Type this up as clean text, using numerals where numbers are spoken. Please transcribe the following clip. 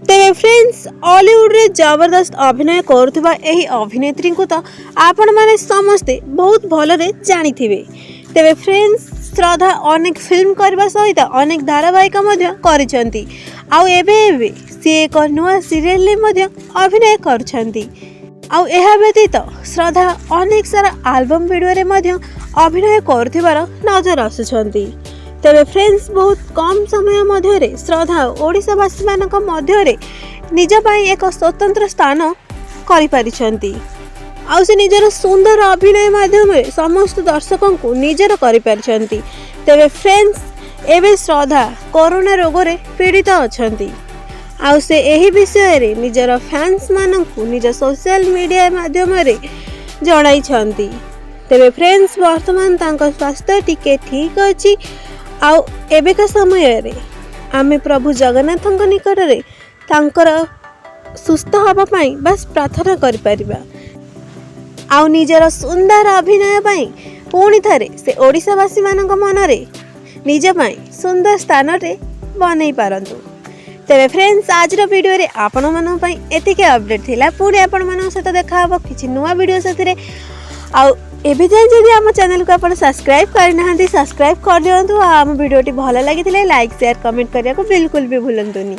ତେବେ ଫ୍ରେଣ୍ଡସ୍, ଅଲିଉଡ଼ରେ ଜବରଦସ୍ତ ଅଭିନୟ କରୁଥିବା ଏହି ଅଭିନେତ୍ରୀଙ୍କୁ ତ ଆପଣମାନେ ସମସ୍ତେ ବହୁତ ଭଲରେ ଜାଣିଥିବେ। ତେବେ ଫ୍ରେଣ୍ଡସ୍, ଶ୍ରଦ୍ଧା ଅନେକ ଫିଲ୍ମ କରିବା ସହିତ ଅନେକ ଧାରାବାହିକ ମଧ୍ୟ କରିଛନ୍ତି। ଆଉ ଏବେ ଏବେ ସିଏ ଏକ ନୂଆ ସିରିଏଲରେ ମଧ୍ୟ ଅଭିନୟ କରୁଛନ୍ତି। ଆଉ ଏହା ବ୍ୟତୀତ ଶ୍ରଦ୍ଧା ଅନେକ ସାରା ଆଲବମ୍ ଭିଡ଼ିଓରେ ମଧ୍ୟ ଅଭିନୟ କରୁଥିବାର ନଜର ଆସୁଛନ୍ତି। ତେବେ ଫ୍ରେଣ୍ଡସ୍, ବହୁତ କମ୍ ସମୟ ମଧ୍ୟରେ ଶ୍ରଦ୍ଧା ଓଡ଼ିଶାବାସୀମାନଙ୍କ ମଧ୍ୟରେ ନିଜ ପାଇଁ ଏକ ସ୍ୱତନ୍ତ୍ର ସ୍ଥାନ କରିପାରିଛନ୍ତି। ଆଉ ସେ ନିଜର ସୁନ୍ଦର ଅଭିନୟ ମାଧ୍ୟମରେ ସମସ୍ତ ଦର୍ଶକଙ୍କୁ ନିଜର କରିପାରିଛନ୍ତି। ତେବେ ଫ୍ରେଣ୍ଡସ୍, ଏବେ ଶ୍ରଦ୍ଧା କରୋନା ରୋଗରେ ପୀଡ଼ିତ ଅଛନ୍ତି। ଆଉ ସେ ଏହି ବିଷୟରେ ନିଜର ଫ୍ୟାନ୍ସମାନଙ୍କୁ ନିଜ ସୋସିଆଲ ମିଡ଼ିଆ ମାଧ୍ୟମରେ ଜଣାଇଛନ୍ତି। ତେବେ ଫ୍ରେଣ୍ଡସ୍, ବର୍ତ୍ତମାନ ତାଙ୍କ ସ୍ୱାସ୍ଥ୍ୟ ଟିକେ ଠିକ୍ ଅଛି। ଆଉ ଏବେକା ସମୟରେ ଆମେ ପ୍ରଭୁ ଜଗନ୍ନାଥଙ୍କ ନିକଟରେ ତାଙ୍କର ସୁସ୍ଥ ହେବା ପାଇଁ ବାସ୍ ପ୍ରାର୍ଥନା କରିପାରିବା। ଆଉ ନିଜର ସୁନ୍ଦର ଅଭିନୟ ପାଇଁ ପୁଣି ଥରେ ସେ ଓଡ଼ିଶାବାସୀମାନଙ୍କ ମନରେ ନିଜ ପାଇଁ ସୁନ୍ଦର ସ୍ଥାନଟେ ବନେଇ ପାରନ୍ତୁ। ତେବେ ଫ୍ରେଣ୍ଡସ୍, ଆଜିର ଭିଡ଼ିଓରେ ଆପଣମାନଙ୍କ ପାଇଁ ଏତିକି ଅପଡ଼େଟ୍ ଥିଲା। ପୁଣି ଆପଣମାନଙ୍କ ସହିତ ଦେଖା ହେବ କିଛି ନୂଆ ଭିଡ଼ିଓ ସାଥିରେ। ଆଉ ଏବେ ଯାଏଁ ଯଦି ଆମ ଚ୍ୟାନେଲକୁ ଆପଣ ସବସ୍କ୍ରାଇବ୍ କରିନାହାନ୍ତି, ସବସ୍କ୍ରାଇବ୍ କରିଦିଅନ୍ତୁ। ଆଉ ଆମ ଭିଡ଼ିଓଟି ଭଲ ଲାଗିଥିଲେ ଲାଇକ୍, ସେୟାର, କମେଣ୍ଟ କରିବାକୁ ବିଲକୁଲ ବି ଭୁଲନ୍ତୁନି।